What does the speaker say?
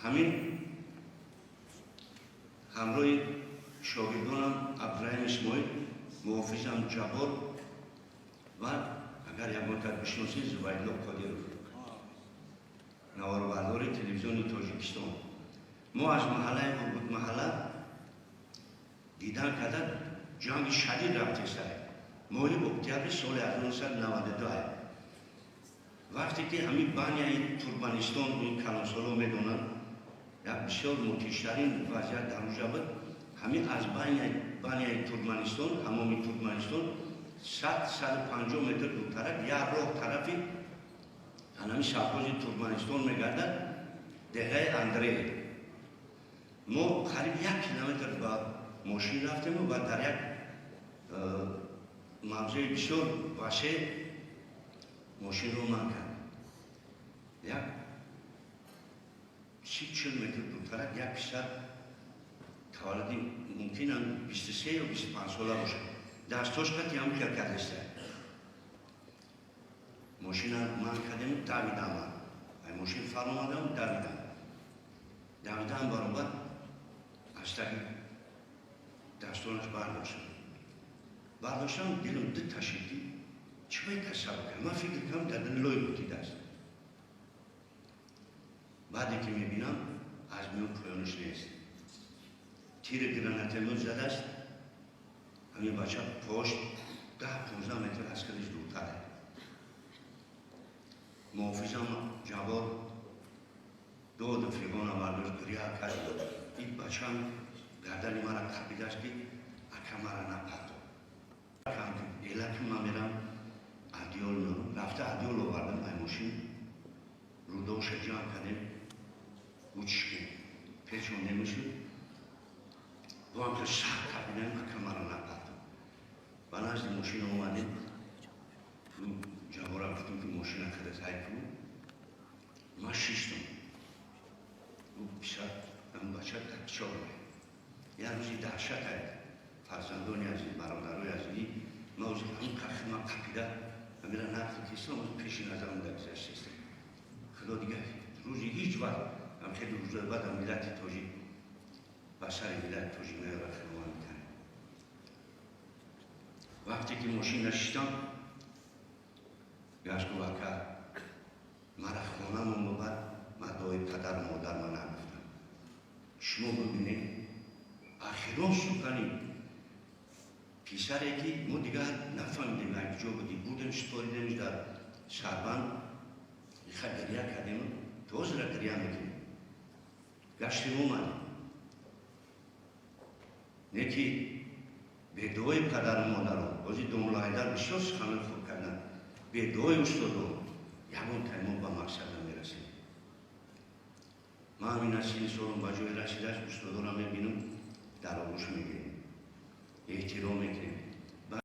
Ҳамин ҳамроҳи шогирдонам Абдураҳим Исмоил, муҳофизам Ҷаббор ва, агар ягон кас бишносед, Зубайдулло Қодиров, наворбардори Телевизиони Тоҷикистон. Мо аз маҳаллаи Ургутмаҳалла дидан карда, ҷанги шадид рафтеста. Моҳи октябри соли 1992, вақте ки ҳамин баняи Туркманистон, ин калонсоло медонанд, як бисёр мутиштарин вазъият дар уҷа буд. Ҳамин аз баняи Туркманистон, ҳамоми Туркманистон, 100-150 метр дуртарак як роҳ тарафи ҳанами совхози Туркманистон мегардад, деҳаи Андрей. Мо қариб 1 километр ба мошин рафтему ва дар як мавзеи бисёр васеъ мошинро манъ кард. Як 30-40 метр дуртарак як писар, таваллуди мумкинам 23 ё 25 сола бошад, дастош қати ҳам хел кардеста. Мошина манъ кардему давидам. Ман ай мошин фаромадам, давидам, давидам, баробар аз таги дастонаш бардоштам, бардоштам. Дилам ду ташид, ки чӣ бай касаб кард. Ман фикр кардам, дар лой бутидааст. Баъде ки мебинам, аз миён поёнаш нест, тири гранатомёт задааст. Ҳамин бача пош 10-15 метр аз хелиш дуртаре. Муҳофизам Ҷаббор доду фиғона бардошт, гиря кард. Ин бачам гардани мара қапидааст, ки ака, мара напарто, элаки ман мерам, одеяло меорам. Рафта одеяло овардам, ай мошин рудоша ҷамъ кардем, гучишкем, печондемушу бо ҳам сахт қапидем, ака, мара напарто. Ба назди мошина омадем. Ҷаббора гуфтем, ки мошина када зай кун. Ман шиштам, писар, бача такчор. Як рӯзи даҳшат ай. Фарзандони азиз, бародарои азизи ма, ози ҳамин қахма қапида амира нақл кистам, пеши назарам дагзаштеста. Худо дигар рӯзи ҳеҷ вақт ам хеле рӯзои баъда миллати тоҷик ба сари миллати тоҷик наёрад. Худованд мекард. Вақте ки мошин нашиштам, гашт, гуфт: «Ака, мара хонамон бабар, ма дуои падару модарма нагуфтам». Шумо бибинед, ахирон сухани писаре, ки мо дигар нафаҳмидем як ҷо будем, будем, супоридемш дар сарбанд. Иха гиря кардем, тозра гиря мекунем. Гаштем, омадем, не ки бедуои падару модарон. Ҳози домулло бисёр суханои хуб карданд. Бедуои устодон ягон тай мо ба мақсад намерасем. Ман ҳамин сини солам ба ҷое расидааст, устодонро мебинам, дар оғӯш мегирем, эҳтиром мекунем.